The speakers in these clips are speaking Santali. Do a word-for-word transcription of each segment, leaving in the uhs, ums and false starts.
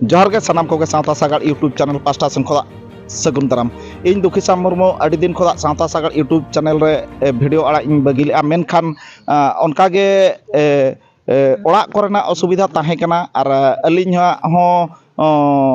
ᱡᱚᱦᱟᱨ ᱜᱮ ᱥᱟᱱᱟᱢ ᱠᱚᱜᱮ ᱥᱟᱶᱛᱟ ᱥᱟᱜᱟᱲ YouTube ᱪᱮᱱᱮᱞ ᱯᱟᱦᱴᱟ ᱥᱮᱱ ᱠᱷᱚᱱᱟᱜ ᱥᱟᱹᱜᱩᱱ ᱫᱟᱨᱟᱢ᱾ ᱤᱧ ᱫᱩᱠᱷᱤ ᱥᱟᱢ ᱢᱩᱨᱢᱩ ᱟᱹᱰᱤ ᱫᱤᱱ ᱠᱷᱚᱱᱟᱜ ᱥᱟᱶᱛᱟ ᱥᱟᱜᱟᱲ YouTube ᱪᱮᱱᱮᱞ ᱨᱮ ᱮ, ᱵᱷᱤᱰᱤᱭᱳ ᱟᱲᱟᱜ ᱤᱧ ᱵᱟᱹᱜᱤ ᱞᱮᱫᱼᱟ, ᱢᱮᱱᱠᱷᱟᱱ ᱟ, ᱚᱱᱠᱟᱜᱮ ᱮ, ᱮ, ᱚᱲᱟᱜ ᱠᱚᱨᱮᱱᱟᱜ ᱚᱥᱩᱵᱤᱫᱷᱟ ᱛᱟᱦᱮᱸ ᱠᱟᱱᱟ ᱟᱨ ᱟ, ᱟᱹᱞᱤᱧ ᱦᱟᱸᱜ ᱦᱚᱸ ᱚ,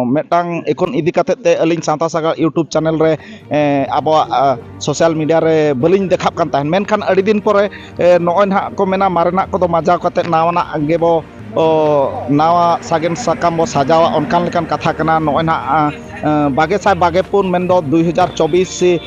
ᱢᱤᱫᱴᱟᱝ ᱮᱠᱷᱚᱱ ᱤᱫᱤ ᱠᱟᱛᱮᱫ ᱛᱮ ᱟᱹᱞᱤᱧ ᱥᱟᱶᱛᱟ ᱥᱟᱜᱟᱲ YouTube ᱪᱮᱱᱮᱞ ᱨᱮ ᱮ, ᱟᱵᱚᱣᱟᱜ ᱟ, ᱥᱳᱥᱟᱞ ᱢᱤᱰᱤᱭᱟ ᱨᱮ ᱵᱟᱹᱞᱤᱧ ᱫᱮᱠᱷᱟᱜ ᱠᱟᱱ ᱛᱟᱦᱮᱸᱫ, ᱢᱮᱱᱠᱷᱟᱱ ᱟᱹᱰᱤ ᱫᱤᱱ ᱯᱚᱨᱮ ᱮ, ᱱᱚᱜᱼᱚᱭ ᱱᱟᱦᱟᱜ ᱠᱚ ᱢᱮᱱᱟ ᱢᱟᱨᱮᱱᱟᱜ ᱠᱚᱫᱚ ᱢᱟᱡᱟᱣ ᱠᱟᱛᱮᱫ ᱱᱟᱣᱟᱱᱟᱜ ᱜᱮᱵᱚ ᱚ, ᱱᱟᱣᱟ ᱥᱟᱜᱮᱱ ᱥᱟᱠᱟᱢ ᱵᱚ ᱥᱟᱡᱟᱣᱟ, ᱚᱱᱠᱟᱱ ᱞᱮᱠᱟᱱ ᱠᱟᱛᱷᱟ ᱠᱟᱱᱟ᱾ ᱱᱚᱜᱼᱚᱭ ᱱᱟᱦᱟᱜ ᱟ, ᱟ, ᱵᱟᱜᱮ ᱥᱟᱭ ᱵᱟᱜᱮ ᱯᱩᱱ, ᱢᱮᱱᱫᱚ ᱫᱩᱭ ᱦᱟᱡᱟᱨ ᱪᱚᱵᱵᱤᱥ ᱮ,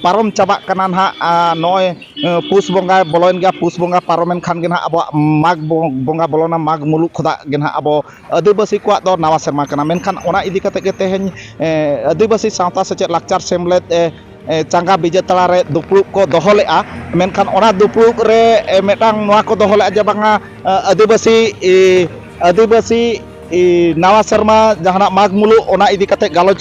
ᱯᱟᱨᱚᱢ ᱪᱟᱵᱟᱜ ᱠᱟᱱᱟ ᱱᱟᱦᱟᱜ᱾ ᱟ, ᱱᱚᱜᱼᱚᱭ ᱮ, ᱯᱩᱥ ᱵᱚᱸᱜᱟ ᱵᱚᱞᱚᱭᱮᱱ ᱜᱮᱭᱟ, ᱯᱩᱥ ᱵᱚᱸᱜᱟ ᱯᱟᱨᱚᱢᱮᱱ ᱠᱷᱟᱱ ᱜᱮ ᱱᱟᱦᱟᱜ ᱟᱵᱚᱣᱟᱜ ᱢᱟᱜᱽ ᱵᱚ-, ᱵᱚᱸᱜᱟ ᱵᱚᱞᱚᱱᱟ, ᱢᱟᱜᱽ ᱢᱩᱞᱩᱜ ᱠᱷᱚᱱᱟᱜ ᱜᱮ ᱱᱟᱦᱟᱜ ᱟᱵᱚ ᱟᱹᱫᱤᱵᱟᱹᱥᱤ ᱠᱚᱣᱟᱜ ᱫᱚ ᱱᱟᱣᱟ ᱥᱮᱨᱢᱟ ᱠᱟᱱᱟ᱾ ᱢᱮᱱᱠᱷᱟᱱ ᱚᱱᱟ ᱤᱫᱤ ᱠᱟᱛᱮᱫ ᱜᱮ ᱛᱮᱦᱮᱧ ᱮ, ᱟᱹᱫᱤᱵᱟᱹᱥᱤ ᱥᱟᱶᱛᱟ ᱥᱮᱪᱮᱫ ᱞᱟᱠᱪᱟᱨ ᱥᱮᱢᱞᱮᱫ ᱮ, ᱮ, ᱪᱟᱸᱜᱟ ᱵᱤᱡᱮᱛᱟᱲᱟ ᱨᱮ ᱫᱩᱯᱲᱩᱵ ᱠᱚ ᱫᱚᱦᱚ ᱞᱮᱫᱼᱟ᱾ ᱢᱮᱱᱠᱷᱟᱱ ᱚᱱᱟ ᱫᱩᱯᱲᱩᱵ ᱨᱮ ᱮ, ᱢᱤᱫᱴᱟᱝ ᱱᱚᱣᱟ ᱠᱚ ᱫᱚᱦᱚ ᱞᱮᱫᱼᱟ ᱡᱮ ᱵᱟᱝᱟ ᱮ, ᱟᱹᱫᱤᱵᱟᱹᱥᱤ ᱮ, ᱟᱹᱫᱤᱵᱟᱹᱥᱤ ᱮ, ᱱᱟᱣᱟ ᱥᱮᱨᱢᱟ ᱡᱟᱦᱟᱱᱟᱜ ᱢᱟᱜᱽ ᱢᱩᱞᱩᱜ, ᱚᱱᱟ ᱤᱫᱤ ᱠᱟᱛᱮ ᱜᱟᱞᱚᱪ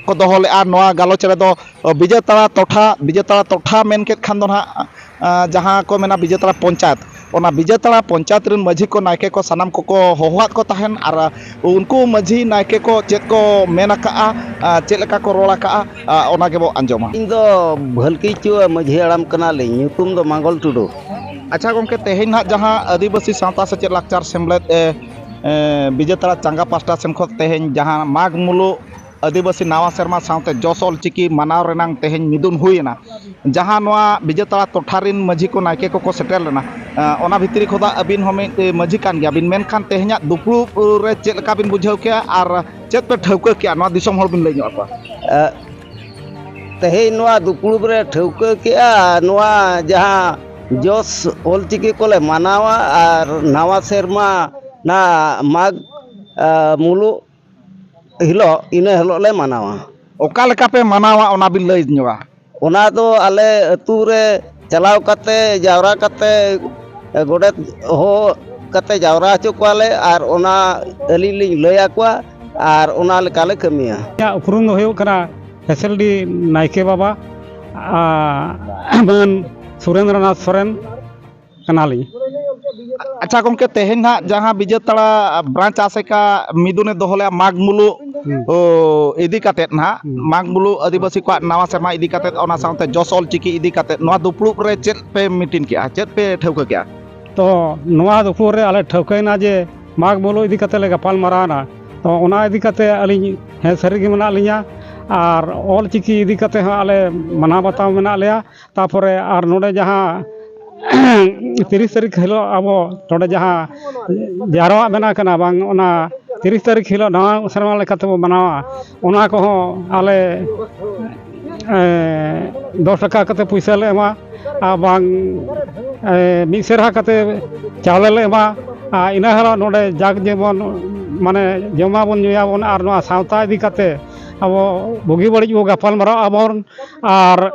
ᱠᱚ ᱫᱚᱦᱚ ᱞᱮᱫᱼᱟ᱾ ᱱᱚᱣᱟ ᱜᱟᱞᱚᱪ ᱨᱮᱫᱚ ᱵᱤᱡᱮᱛᱟᱲᱟ ᱴᱚᱴᱷᱟ, ᱵᱤᱡᱮᱛᱟᱲᱟ ᱴᱚᱴᱷᱟ ᱢᱮᱱ ᱠᱮᱫ ᱠᱷᱟᱱ ᱫᱚ ᱱᱟᱦᱟᱜ ᱟ, ᱡᱟᱦᱟᱸ ᱠᱚ ᱢᱮᱱᱟ ᱵᱤᱡᱮᱛᱟᱲᱟ ᱯᱚᱧᱪᱟᱭᱮᱛ, ᱚᱱᱟ ᱵᱤᱡᱮᱛᱟᱲᱟ ᱯᱚᱧᱪᱟᱭᱮᱛ ᱨᱮᱱ ᱢᱟᱹᱡᱷᱤ ᱠᱚ, ᱱᱟᱭᱠᱮ ᱠᱚ, ᱥᱟᱱᱟᱢ ᱠᱚᱠᱚ ᱦᱚᱦᱚᱣᱟᱫ ᱠᱚ ᱛᱟᱦᱮᱱ᱾ ᱟᱨ ᱩᱱᱠᱩ ᱢᱟᱹᱡᱷᱤ ᱱᱟᱭᱠᱮ ᱠᱚ ᱪᱮᱫ ᱠᱚ ᱢᱮᱱ ᱟᱠᱟᱜᱼᱟ, ᱟ, ᱪᱮᱫ ᱞᱮᱠᱟ ᱠᱚ ᱨᱚᱲ ᱟᱠᱟᱜᱼᱟ, ᱟ, ᱚᱱᱟ ᱜᱮᱵᱚ ᱟᱸᱡᱚᱢᱟ᱾ ᱤᱧ ᱫᱚ ᱵᱷᱟᱹᱞᱠᱤ ᱪᱩᱣᱟᱹ ᱢᱟᱹᱡᱷᱤ ᱦᱟᱲᱟᱢ ᱠᱟᱱᱟᱞᱤᱧ, ᱧᱩᱛᱩᱢ ᱫᱚ ᱢᱟᱝᱜᱚᱞ ᱴᱩᱰᱩ᱾ ᱟᱪᱪᱷᱟ ᱜᱚᱢᱠᱮ, ᱛᱮᱦᱮᱧ ᱱᱟᱦᱟᱜ ᱡᱟᱦᱟᱸ ᱟᱹᱫᱤᱵᱟᱹᱥᱤ ᱥᱟᱶᱛᱟ ᱥᱮᱪᱮᱫ ᱞᱟᱠᱪᱟᱨ ᱥᱮᱢᱞᱮᱫ ᱮ, ᱮ, ᱵᱤᱡᱮᱛᱟᱲᱟ ᱪᱟᱸᱜᱟ ᱯᱟᱦᱴᱟ ᱥᱮᱱ ᱠᱷᱚᱱ ᱛᱮᱦᱮᱧ ᱡᱟᱦᱟᱸ ᱢᱟᱜᱽ ᱢᱩᱞᱩᱜ ᱟᱹᱫᱤᱵᱟᱹᱥᱤ ᱱᱟᱣᱟ ᱥᱮᱨᱢᱟ ᱥᱟᱶᱛᱮ ᱡᱚᱥ ᱚᱞᱪᱤᱠᱤ ᱢᱟᱱᱟᱣ ᱨᱮᱱᱟᱝ ᱛᱮᱦᱮᱧ ᱢᱤᱫᱩᱱ ᱦᱩᱭ ᱮᱱᱟ, ᱡᱟᱦᱟᱸ ᱱᱚᱣᱟ ᱵᱤᱡᱮᱛᱟᱲᱟ ᱴᱚᱴᱷᱟ ᱨᱮᱱ ᱢᱟᱹᱡᱷᱤ ᱠᱚ, ᱱᱟᱭᱠᱮ ᱠᱚᱠᱚ ᱥᱮᱴᱮᱨ ᱞᱮᱱᱟ, ᱮ, ᱚᱱᱟ ᱵᱷᱤᱛᱨᱤ ᱠᱷᱚᱱᱟᱜ ᱟᱹᱵᱤᱱ ᱦᱚᱸ ᱢᱤᱫ ᱢᱟᱹᱡᱷᱤ ᱠᱟᱱ ᱜᱮᱭᱟᱵᱤᱱ, ᱢᱮᱱᱠᱷᱟᱱ ᱛᱮᱦᱮᱧᱟᱜ ᱫᱩᱯᱲᱩᱵ ᱨᱮ ᱪᱮᱫ ᱞᱮᱠᱟ ᱵᱤᱱ ᱵᱩᱡᱷᱟᱹᱣ ᱠᱮᱜᱼᱟ ᱟᱨ ᱪᱮᱫ ᱯᱮ ᱴᱷᱟᱹᱣᱠᱟᱹ ᱠᱮᱜᱼᱟ, ᱱᱚᱣᱟ ᱫᱤᱥᱚᱢ ᱦᱚᱲ ᱵᱤᱱ ᱞᱟᱹᱭ ᱧᱚᱜ ᱟᱠᱚᱣᱟ? ᱮ, ᱛᱮᱦᱮᱧ ᱱᱚᱣᱟ ᱫᱩᱯᱲᱩᱵ ᱨᱮ ᱴᱷᱟᱹᱣᱠᱟᱹ ᱠᱮᱜᱼᱟ, ᱱᱚᱣᱟ ᱡᱟᱦᱟᱸ ᱡᱚᱥ ᱚᱞᱪᱤᱠᱤ ᱠᱚᱞᱮ ᱢᱟᱱᱟᱣᱟ ᱟᱨ ᱱᱟᱣᱟ ᱥᱮᱨᱢᱟ ᱱᱟ ᱢᱟᱜᱽ, ᱮ, ᱢᱩᱞᱩᱜ ᱦᱤᱞᱳᱜ, ᱤᱱᱟᱹ ᱦᱤᱞᱳᱜ ᱞᱮ ᱢᱟᱱᱟᱣᱟ᱾ ᱚᱠᱟ ᱞᱮᱠᱟ ᱯᱮ ᱢᱟᱱᱟᱣᱟ, ᱚᱱᱟ ᱵᱤᱱ ᱞᱟᱹᱭ ᱧᱚᱜᱟ? ᱚᱱᱟ ᱫᱚ ᱟᱞᱮ ᱟᱹᱛᱩ ᱨᱮ ᱪᱟᱞᱟᱣ ᱠᱟᱛᱮ, ᱡᱟᱣᱨᱟ ᱠᱟᱛᱮ, ᱜᱚᱰᱮᱛ ᱦᱚᱦᱚ ᱠᱟᱛᱮ ᱡᱟᱣᱨᱟ ᱦᱚᱪᱚ ᱠᱚᱣᱟᱞᱮ ᱟᱨ ᱚᱱᱟ ᱟᱹᱞᱤᱧ ᱞᱤᱧ ᱞᱟᱹᱭ ᱟᱠᱚᱣᱟ ᱟᱨ ᱚᱱᱟ ᱞᱮᱠᱟᱞᱮ ᱠᱟᱹᱢᱤᱭᱟ᱾ ᱤᱧᱟᱹᱜ ᱩᱯᱨᱩᱢ ᱫᱚ ᱦᱩᱭᱩᱜ ᱠᱟᱱᱟ ᱮᱥ ᱮᱞ ᱰᱤ ᱱᱟᱭᱠᱮ ᱵᱟᱵᱟ, ᱟᱨ ᱢᱟᱹᱱ ᱥᱩᱨᱮᱱᱫᱨᱚᱱᱟᱛᱷ ᱥᱚᱨᱮᱱ ᱠᱟᱱᱟᱞᱤᱧ᱾ ᱟᱪᱪᱷᱟ ᱜᱚᱝᱠᱮ, ᱛᱮᱦᱮᱧ ᱱᱟᱦᱟᱜ ᱡᱟᱦᱟᱸ ᱵᱤᱡᱮᱛᱟᱲᱟ ᱵᱨᱟᱧᱪ ᱟᱥᱮᱠᱟ ᱢᱤᱫᱩᱱᱮ ᱫᱚᱦᱚ ᱞᱮᱜᱼᱟ ᱢᱟᱜᱽ ᱢᱩᱞᱩᱜ, ᱦᱩᱸ᱾ ᱚ, ᱤᱫᱤ ᱠᱟᱛᱮᱫ ᱱᱟᱦᱟᱜ, ᱦᱩᱸ᱾ ᱢᱟᱜᱽ ᱢᱩᱞᱩᱜ ᱟᱹᱫᱤᱵᱟᱹᱥᱤ ᱠᱚᱣᱟᱜ ᱱᱟᱣᱟ ᱥᱮᱨᱢᱟ ᱤᱫᱤ ᱠᱟᱛᱮᱫ, ᱚᱱᱟ ᱥᱟᱶᱛᱮ ᱡᱚᱥ ᱚᱞ ᱪᱤᱠᱤ ᱤᱫᱤ ᱠᱟᱛᱮᱫ, ᱱᱚᱣᱟ ᱫᱩᱯᱲᱩᱵ ᱨᱮ ᱪᱮᱫ ᱯᱮ ᱢᱤᱴᱤᱝ ᱠᱮᱜᱼᱟ, ᱪᱮᱫ ᱯᱮ ᱴᱷᱟᱹᱣᱠᱟᱹ ᱠᱮᱜᱼᱟ? ᱛᱚ ᱱᱚᱣᱟ ᱫᱩᱯᱲᱩᱵ ᱨᱮ ᱟᱞᱮ ᱴᱷᱟᱹᱣᱠᱟᱹᱭᱮᱱᱟ ᱡᱮ ᱢᱟᱜᱽ ᱢᱩᱞᱩᱜ ᱤᱫᱤ ᱠᱟᱛᱮᱫ ᱞᱮ ᱜᱟᱯᱟᱞ ᱢᱟᱨᱟᱣ ᱮᱱᱟ᱾ ᱛᱚ ᱚᱱᱟ ᱤᱫᱤ ᱠᱟᱛᱮᱫ ᱟᱹᱞᱤᱧ ᱦᱮᱸ ᱥᱟᱹᱨᱤ ᱜᱮ ᱢᱮᱱᱟᱜ ᱞᱤᱧᱟ, ᱟᱨ ᱚᱞ ᱪᱤᱠᱤ ᱤᱫᱤ ᱠᱟᱛᱮᱫ ᱦᱚᱸ ᱟᱞᱮ ᱢᱟᱱᱟᱣ ᱵᱟᱛᱟᱣ ᱢᱮᱱᱟᱜ ᱞᱮᱭᱟ᱾ ᱛᱟᱯᱚᱨᱮ ᱟᱨ ᱱᱚᱰᱮ ᱡᱟᱦᱟᱸ ᱛᱤᱨᱤᱥ ᱛᱟᱹᱨᱤᱠᱷ ᱦᱤᱞᱳᱜ ᱟᱵᱚ ᱱᱚᱰᱮ ᱡᱟᱦᱟᱸ ᱡᱟᱨᱣᱟᱜ ᱢᱮᱱᱟᱜ ᱠᱟᱱᱟ, ᱵᱟᱝ ᱚᱱᱟ ᱛᱤᱨᱤᱥ ᱛᱟᱹᱨᱤᱠᱷ ᱦᱤᱞᱳᱜ ᱱᱟᱣᱟ ᱥᱮᱨᱢᱟ ᱞᱮᱠᱟᱛᱮᱵᱚ ᱢᱟᱱᱟᱣᱟ, ᱚᱱᱟ ᱠᱚᱦᱚᱸ ᱟᱞᱮ, ᱮ, ᱫᱚᱥ ᱴᱟᱠᱟ ᱠᱟᱛᱮ ᱯᱩᱭᱥᱟᱹ ᱞᱮ ᱮᱢᱟ, ᱟᱨ ᱵᱟᱝ, ᱮ, ᱢᱤᱫ ᱥᱮᱨᱦᱟ ᱠᱟᱛᱮ ᱪᱟᱣᱞᱮ ᱞᱮ ᱮᱢᱟ᱾ ᱟᱨ ᱤᱱᱟᱹ ᱦᱤᱞᱳᱜ ᱱᱚᱰᱮ ᱡᱟᱠ ᱡᱮᱢᱚᱱ, ᱢᱟᱱᱮ, ᱡᱚᱢᱟᱵᱚᱱ ᱧᱩᱭᱟᱵᱚᱱ ᱟᱨ ᱱᱚᱣᱟ ᱥᱟᱶᱛᱟ ᱤᱫᱤ ᱠᱟᱛᱮ ᱟᱵᱚ ᱵᱩᱜᱤ ᱵᱟᱹᱲᱤᱡ ᱵᱚ ᱜᱟᱯᱟᱞ ᱢᱟᱨᱟᱣ ᱟᱵᱚᱱ᱾ ᱟᱨ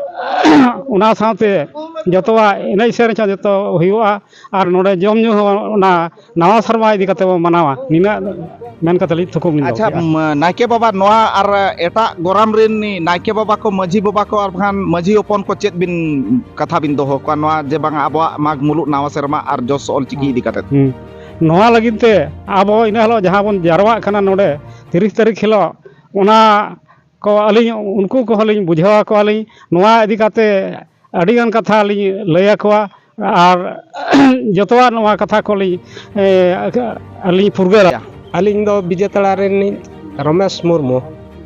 ᱚᱱᱟ ᱥᱟᱶᱛᱮ ᱡᱚᱛᱚᱣᱟᱜ ᱮᱱᱮᱡ ᱥᱮᱨᱮᱧ ᱦᱚᱸ ᱡᱚᱛᱚ ᱦᱩᱭᱩᱜᱼᱟ᱾ ᱟᱨ ᱱᱚᱰᱮ ᱡᱚᱢ ᱧᱩ ᱦᱚᱸ ᱚᱱᱟ ᱱᱟᱣᱟ ᱥᱮᱨᱢᱟ ᱤᱫᱤ ᱠᱟᱛᱮ ᱵᱚᱱ ᱢᱟᱱᱟᱣᱟ, ᱱᱤᱱᱟᱹᱜ ᱢᱮᱱ ᱠᱟᱛᱮ ᱞᱤᱧ ᱛᱷᱩᱠᱩᱢ ᱞᱤᱧ ᱫᱚᱦᱚ ᱟᱪᱪᱷᱟ, ᱠᱮᱜᱼᱟ᱾ ᱢ-, ᱱᱟᱭᱠᱮ ᱵᱟᱵᱟ, ᱱᱚᱣᱟ ᱟᱨ ᱮᱴᱟᱜ ᱜᱚᱨᱟᱢ ᱨᱮᱱ ᱱᱟᱭᱠᱮ ᱵᱟᱵᱟ ᱠᱚ, ᱢᱟᱹᱡᱷᱤ ᱵᱟᱵᱟ ᱠᱚ, ᱟᱨ ᱵᱟᱠᱷᱟᱱ ᱢᱟᱹᱡᱷᱤ ᱦᱚᱯᱚᱱ ᱠᱚ ᱪᱮᱫ ᱵᱤᱱ ᱠᱟᱛᱷᱟ ᱵᱤᱱ ᱫᱚᱦᱚ ᱠᱚᱣᱟ ᱱᱚᱣᱟ ᱡᱮ ᱵᱟᱝᱟ ᱟᱵᱚᱣᱟᱜ ᱢᱟᱜᱽ ᱢᱩᱞᱩᱜ ᱱᱟᱣᱟ ᱥᱮᱨᱢᱟ ᱟᱨ ᱡᱚᱥ ᱚᱞ ᱪᱤᱠᱤ ᱤᱫᱤ ᱠᱟᱛᱮ? ᱦᱩᱸ᱾ ᱱᱚᱣᱟ ᱞᱟᱹᱜᱤᱫ ᱛᱮ ᱟᱵᱚ ᱤᱱᱟᱹ ᱦᱤᱞᱳᱜ ᱡᱟᱦᱟᱸ ᱵᱚᱱ ᱡᱟᱨᱣᱟᱜ ᱠᱟᱱᱟ ᱱᱚᱰᱮ ᱛᱤᱨᱤᱥ ᱛᱟᱹᱨᱤᱠᱷ ᱦᱤᱞᱳᱜ, ᱚᱱᱟ ᱠᱚ ᱟᱹᱞᱤᱧ ᱩᱱᱠᱩ ᱠᱚᱦᱚᱸ ᱞᱤᱧ ᱵᱩᱡᱷᱟᱹᱣ ᱟᱠᱚᱣᱟᱞᱤᱧ᱾ ᱱᱚᱣᱟ ᱤᱫᱤ ᱠᱟᱛᱮ ᱟᱹᱰᱤᱜᱟᱱ ᱠᱟᱛᱷᱟ ᱞᱤᱧ ᱞᱟᱹᱭ ᱟᱠᱚᱣᱟ ᱟᱨ ᱡᱚᱛᱚᱣᱟᱜ ᱱᱚᱣᱟ ᱠᱟᱛᱷᱟ ᱠᱚᱞᱤᱧ, ᱮ, ᱟᱹᱞᱤᱧ ᱯᱷᱩᱨᱜᱟᱹᱞᱟ᱾ ᱟᱹᱞᱤᱧ ᱫᱚ ᱵᱤᱡᱮᱛᱟᱲᱟ ᱨᱤᱱᱤᱡ ᱨᱚᱢᱮᱥ ᱢᱩᱨᱢᱩ,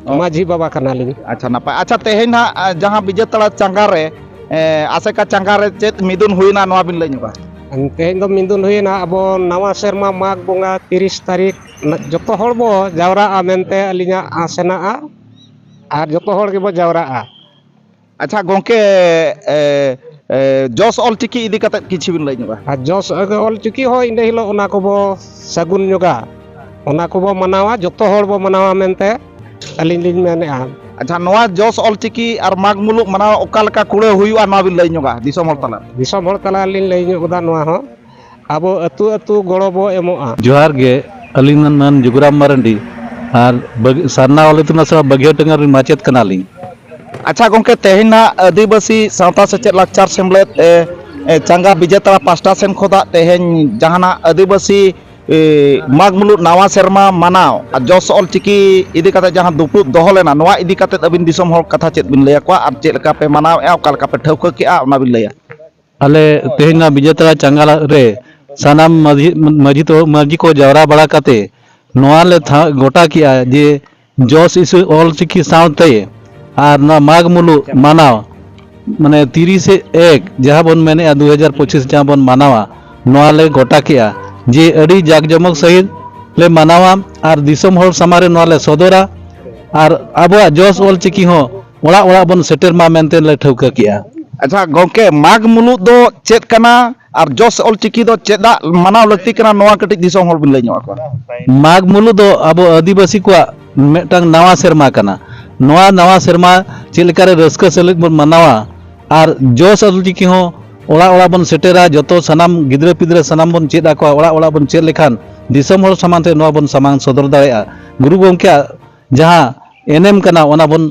ᱚ᱾ ᱢᱟᱹᱡᱷᱤ ᱵᱟᱵᱟ ᱠᱟᱱᱟᱞᱤᱧ᱾ ᱟᱪᱪᱷᱟ, ᱱᱟᱯᱟᱭ᱾ ᱟᱪᱪᱷᱟ, ᱛᱮᱦᱮᱧ ᱱᱟᱦᱟᱜ, ᱟ, ᱡᱟᱦᱟᱸ ᱵᱤᱡᱮᱛᱟᱲᱟ ᱪᱟᱸᱜᱟ ᱨᱮ, ᱮ, ᱟᱥᱮᱠᱟ ᱪᱟᱸᱜᱟ ᱨᱮ ᱪᱮᱫ ᱢᱤᱫᱩᱱ ᱦᱩᱭᱱᱟ, ᱱᱚᱣᱟ ᱵᱤᱱ ᱞᱟᱹᱭ ᱧᱚᱜᱟ? ᱛᱮᱦᱮᱧ ᱫᱚ ᱢᱤᱫᱩᱱ ᱦᱩᱭᱱᱟ ᱟᱵᱚ ᱱᱟᱣᱟ ᱥᱮᱨᱢᱟ ᱢᱟᱜᱽ ᱵᱚᱸᱜᱟ ᱛᱤᱨᱤᱥ ᱛᱟᱹᱨᱤᱠᱷ, ᱡᱚᱛᱚ ᱦᱚᱲ ᱵᱚ ᱡᱟᱣᱨᱟᱜᱼᱟ ᱢᱮᱱᱛᱮ ᱟᱹᱞᱤᱧᱟᱜ ᱟᱸᱥ ᱦᱮᱱᱟᱜᱼᱟ, ᱟᱨ ᱡᱚᱛᱚ ᱦᱚᱲ ᱜᱮᱵᱚ ᱡᱟᱣᱨᱟᱜᱼᱟ᱾ ᱟᱪᱪᱷᱟ ᱜᱚᱝᱠᱮ, ᱮ, ᱮ, ᱡᱚᱥ ᱚᱞ ᱪᱤᱠᱤ ᱤᱫᱤ ᱠᱟᱛᱮᱫ ᱠᱤᱪᱷᱩ ᱵᱤᱱ ᱞᱟᱹᱭ ᱧᱚᱜᱟ? ᱟᱨ ᱡᱚᱥ ᱚᱞ ᱪᱤᱠᱤ ᱦᱚᱸ ᱤᱱᱟᱹ ᱦᱤᱞᱳᱜ ᱚᱱᱟ ᱠᱚᱵᱚ ᱥᱟᱹᱜᱩᱱ ᱧᱚᱜᱟ, ᱚᱱᱟ ᱠᱚᱵᱚ ᱢᱟᱱᱟᱣᱟ, ᱡᱚᱛᱚ ᱦᱚᱲ ᱵᱚ ᱢᱟᱱᱟᱣᱟ ᱢᱮᱱᱛᱮ ᱟᱹᱞᱤᱧ ᱞᱤᱧ ᱢᱮᱱᱮᱫᱼᱟ᱾ ᱟᱪᱪᱷᱟ, ᱱᱚᱣᱟ ᱡᱚᱥ ᱚᱞ ᱪᱤᱠᱤ ᱟᱨ ᱢᱟᱜᱽ ᱢᱩᱞᱩᱜ ᱢᱟᱱᱟᱣ ᱚᱠᱟ ᱞᱮᱠᱟ ᱠᱩᱲᱟᱹᱣ ᱦᱩᱭᱩᱜᱼᱟ, ᱱᱚᱣᱟ ᱵᱤᱱ ᱞᱟᱹᱭ ᱧᱚᱜᱟ ᱫᱤᱥᱚᱢ ᱦᱚᱲ ᱛᱟᱞᱟ? ᱫᱤᱥᱚᱢ ᱦᱚᱲ ᱛᱟᱞᱟ ᱞᱤᱧ ᱞᱟᱹᱭ ᱧᱚᱜ ᱮᱫᱟ ᱱᱚᱣᱟ ᱦᱚᱸ, ᱟᱵᱚ ᱟᱹᱛᱩ ᱟᱹᱛᱩ ᱜᱚᱲᱚ ᱵᱚ ᱮᱢᱚᱜᱼᱟ᱾ ᱡᱚᱦᱟᱨ ᱜᱮ, ᱟᱹᱞᱤᱧ ᱫᱚ ᱱᱟᱱ ᱡᱩᱜᱽᱨᱟᱢ ᱢᱟᱨᱟᱱᱰᱤ, ᱟᱨ ᱵᱟᱹᱜ-, ᱥᱟᱨᱱᱟ ᱚᱞ ᱤᱛᱩᱱ ᱟᱥᱲᱟ ᱵᱟᱹᱜᱷᱤᱭᱟᱹ ᱴᱟᱺᱜᱟ ᱨᱤᱱ ᱢᱟᱪᱮᱫ ᱠᱟᱱᱟᱞᱤᱧ᱾ ᱟᱪᱪᱷᱟ ᱜᱚᱝᱠᱮ, ᱛᱮᱦᱮᱧ ᱱᱟᱜ ᱟᱹᱫᱤᱵᱟᱹᱥᱤ ᱥᱟᱶᱛᱟ ᱥᱮᱪᱮᱫ ᱞᱟᱠᱪᱟᱨ ᱥᱮᱢᱞᱮᱫ, ᱮ, ᱮ, ᱪᱟᱸᱜᱟ ᱵᱤᱡᱮᱛᱟᱲᱟ ᱯᱟᱥᱴᱟ ᱥᱮᱱ ᱠᱷᱚᱱᱟᱜ ᱛᱮᱦᱮᱧ ᱡᱟᱦᱟᱱᱟᱜ ᱟᱹᱫᱤᱵᱟᱹᱥᱤ, ᱮ, ᱢᱟᱜᱽ ᱢᱩᱞᱩᱜ ᱱᱟᱣᱟ ᱥᱮᱨᱢᱟ ᱢᱟᱱᱟᱣ ᱟᱨ ᱡᱚᱥ ᱚᱞ ᱪᱤᱠᱤ ᱤᱫᱤ ᱠᱟᱛᱮ ᱡᱟᱦᱟᱸ ᱫᱩᱯᱲᱩᱵ ᱫᱚᱦᱚ ᱞᱮᱱᱟ, ᱱᱚᱣᱟ ᱤᱫᱤ ᱠᱟᱛᱮ ᱟᱹᱵᱤᱱ ᱫᱤᱥᱚᱢ ᱦᱚᱲ ᱠᱟᱛᱷᱟ ᱪᱮᱫ ᱵᱤᱱ ᱞᱟᱹᱭ ᱟᱠᱚᱣᱟ ᱟᱨ ᱪᱮᱫ ᱞᱮᱠᱟ ᱯᱮ ᱢᱟᱱᱟᱣᱮᱫᱼᱟ, ᱚᱠᱟ ᱞᱮᱠᱟ ᱯᱮ ᱴᱷᱟᱹᱣᱠᱟᱹ ᱠᱮᱜᱼᱟ, ᱚᱱᱟ ᱵᱤᱱ ᱞᱟᱹᱭᱟ? ᱟᱞᱮ ᱛᱮᱦᱮᱧ ᱱᱚᱣᱟ ᱵᱤᱡᱮᱛᱟᱲᱟ ᱪᱟᱸᱜᱟ ᱨᱮ ᱥᱟᱱᱟᱢ ᱢᱟᱹᱡᱷᱤ, ᱢᱟᱹᱡᱷᱤ ᱛᱚ, ᱢᱟᱹᱡᱷᱤ ᱠᱚ ᱡᱟᱣᱨᱟ ᱵᱟᱲᱟ ᱠᱟᱛᱮ ᱱᱚᱣᱟ ᱞᱮ ᱛᱷᱟ-, ᱜᱚᱴᱟ ᱠᱮᱜᱼᱟ ᱡᱮ ᱡᱚᱥ ᱤᱥᱩ ᱚᱞ ᱪᱤᱠᱤ ᱥᱟᱶᱛᱮ ᱟᱨ ᱱᱚᱣᱟ ᱢᱟᱜᱽ ᱢᱩᱞᱩᱜ ᱢᱟᱱᱟᱣ, ᱢᱟᱱᱮ ᱛᱤᱨᱤᱥᱮ ᱮᱠ ᱡᱟᱦᱟᱸ ᱵᱚᱱ ᱢᱮᱱᱮᱫᱼᱟ ᱫᱩ ᱦᱟᱡᱟᱨ ᱯᱚᱸᱪᱤᱥ ᱡᱟᱦᱟᱸ ᱵᱚᱱ ᱢᱟᱱᱟᱣᱟ, ᱱᱚᱣᱟ ᱞᱮ ᱜᱚᱴᱟ ᱠᱮᱜᱼᱟ ᱡᱮ ᱟᱹᱰᱤ ᱡᱟᱠ ᱡᱚᱢᱚᱠ ᱥᱟᱹᱦᱤᱡ ᱞᱮ ᱢᱟᱱᱟᱣᱟ ᱟᱨ ᱫᱤᱥᱚᱢ ᱦᱚᱲ ᱥᱟᱢᱟᱝ ᱨᱮ ᱱᱚᱣᱟ ᱞᱮ ᱥᱚᱫᱚᱨᱟ᱾ ᱟᱨ ᱟᱵᱚᱣᱟᱜ ᱡᱚᱥ ᱚᱞ ᱪᱤᱠᱤ ᱦᱚᱸ ᱚᱲᱟᱜ ᱚᱲᱟᱜ ᱵᱚᱱ ᱥᱮᱴᱮᱨ ᱢᱟ ᱢᱮᱱᱛᱮ ᱞᱮ ᱴᱷᱟᱹᱣᱠᱟᱹ ᱠᱮᱜᱼᱟ᱾ ᱟᱪᱪᱷᱟ ᱜᱚᱢᱠᱮ, ᱢᱟᱜᱽ ᱢᱩᱞᱩᱜ ᱫᱚ ᱪᱮᱫ ᱠᱟᱱᱟ ᱟᱨ ᱡᱚᱥ ᱚᱞ ᱪᱤᱠᱤ ᱫᱚ ᱪᱮᱫᱟᱜ ᱢᱟᱱᱟᱣ ᱞᱟᱹᱠᱛᱤ ᱠᱟᱱᱟ, ᱱᱚᱣᱟ ᱠᱟᱹᱴᱤᱡ ᱫᱤᱥᱚᱢ ᱦᱚᱲ ᱵᱤᱱ ᱞᱟᱹᱭ ᱧᱚᱜ ᱟᱠᱚᱣᱟ? ᱢᱟᱜᱽ ᱢᱩᱞᱩᱜ ᱫᱚ ᱟᱵᱚ ᱟᱹᱫᱤᱵᱟᱹᱥᱤ ᱠᱚᱣᱟᱜ ᱢᱤᱫᱴᱟᱝ ᱱᱟᱣᱟ ᱥᱮᱨᱢᱟ ᱠᱟᱱᱟ᱾ ᱱᱚᱣᱟ ᱱᱟᱣᱟ ᱥᱮᱨᱢᱟ ᱪᱮᱫ ᱞᱮᱠᱟᱨᱮ ᱨᱟᱹᱥᱠᱟᱹ ᱥᱮᱞᱮᱫ ᱵᱚᱱ ᱢᱟᱱᱟᱣᱟ ᱟᱨ ᱡᱚᱥ ᱚᱞ ᱪᱤᱠᱤ ᱦᱚᱸ ᱚᱲᱟᱜ ᱚᱲᱟᱜ ᱵᱚᱱ ᱥᱮᱴᱮᱨᱟ, ᱡᱚᱛᱚ ᱥᱟᱱᱟᱢ ᱜᱤᱫᱽᱨᱟᱹ ᱯᱤᱫᱽᱨᱟᱹ ᱥᱟᱱᱟᱢ ᱵᱚᱱ ᱪᱮᱫ ᱟᱠᱚᱣᱟ, ᱚᱲᱟᱜ ᱚᱲᱟᱜ ᱵᱚᱱ ᱪᱮᱫ ᱞᱮᱠᱷᱟᱱ ᱫᱤᱥᱚᱢ ᱦᱚᱲ ᱥᱟᱢᱟᱝ ᱛᱮ ᱱᱚᱣᱟ ᱵᱚᱱ ᱥᱟᱢᱟᱝ ᱥᱚᱫᱚᱨ ᱫᱟᱲᱮᱭᱟᱜᱼᱟ᱾ ᱜᱩᱨᱩ ᱜᱚᱢᱠᱮᱭᱟᱜ ᱡᱟᱦᱟᱸ ᱮᱱᱮᱢ ᱠᱟᱱᱟ ᱚᱱᱟ ᱵᱚᱱ